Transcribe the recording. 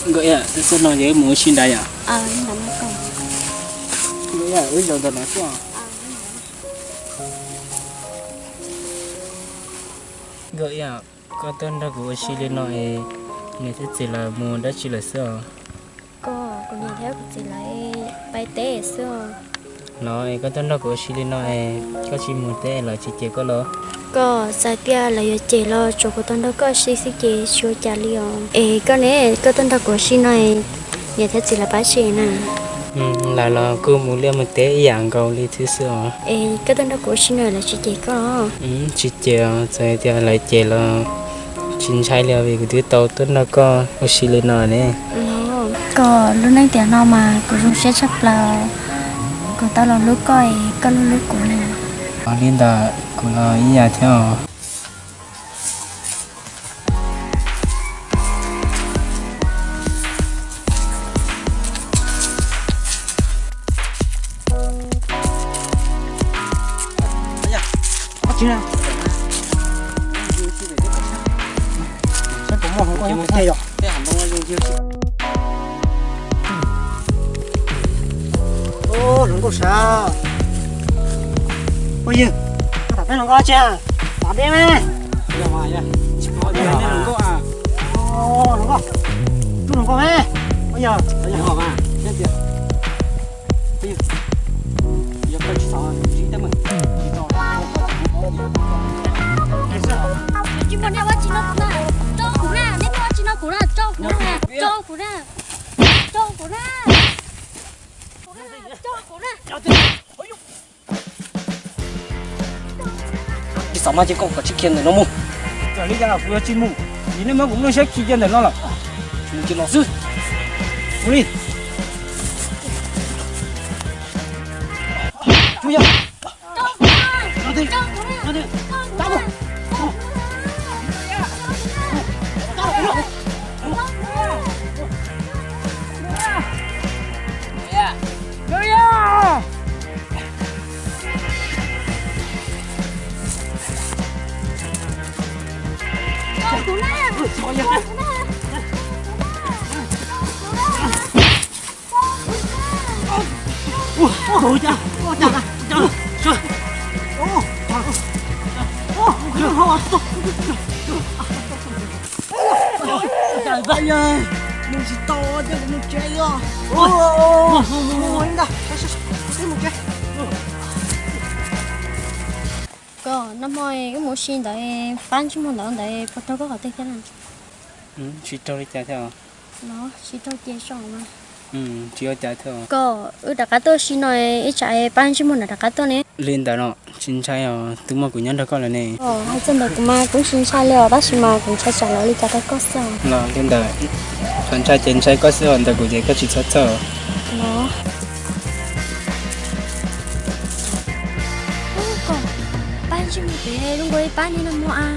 Nkauj Iab, txog no ces wb mus ua si ntawd yom? Nkauj Iab, wb zaum ntawm no xwb. Nkauj Iab, koj tuaj nrog kuv ua si li no es niam thiab txiv lawv mus dab tsi lawm xwb os? Koj, kuv niam thiab kuv txiv lawv pais teb xwb os. Los es koj tuaj nrog kuv ua si li no es koj tsis mus teb lawv tsis cem koj los? Koj, txawm tias lawv yuav cem los tsuav kuv tau nrog koj ua si xwb ces tsis ua cas li os. Es koj ne, koj tuaj nrog kuv ua si no es niam thiab txiv lawv pab tsis na? Lawv los kuj mus liaj mus teb ib yam nkaus li thiab xwb os. Es koj tuaj nrog kuv ua si no lawv tsis cem koj los? Tsis cem os, txawm tias lawv cem los tsis ntshai li os vim kuv twb tau tuaj nrog koj ua si li no ne. Koj, lub neej tiam no mas kuv zoo siab tshaj plaws, kuv tau los hlub koj es koj los hlub kuv na. Ua li ntawd kuv los ib yam thiab os. Hluas nkauj sav, phooj ywg, koj tham peb hluas nkauj dab tsi? Tham peb me. Hluas nkauj, lub hluas nkauj me, phooj ywg. Tsis muaj nej ua tsis no kuv na, tso kuv na, nej muaj ua tsis no kuv na, tso kuv na, tso kuv na, tso kuv na, tso kuv na. Tsis xav mas ces koj kom tsis khiav ntawm no mus. Txawm li cas los kuv yuav tsis mus, vim nej muab kuv nplooj siab khi cia ntawm no lawm. Mus ces los xwb. Mus li. Tso kuv na, tso kuv na, tso kuv na. Mus tsis tau, mus tsev os. Mus ntag, mus tsev. Koj, nag hmo wb mus ua si ntawd pab ntsej muag ntawd ntawd puas raug koj qhov twg thiab na? Tsis raug li cas thiab. Tsis raug ces zoo mas. Tsis ua cas thiab. Koj, wb rov qab tuaj ua si no ib tsam pab ntsej muag ntawd rov qab tuaj ne. Li ntawd no tsis ntshai os, twb muaj kuv nyob nrog koj lawm ne. Hais txog ntawd kuv mas kuv tsis ntshai li os, tab sis mas kuv ntshai tsam lawv ua li cas rau koj xwb. Los li ntawd, txhob ntshai ces ntshai koj xwb os, ntawm kuv ces koj tsis txhob txhawj. Los, koj, pab ntsej muag pem lub nkuaj ib pab niag nag hmo a.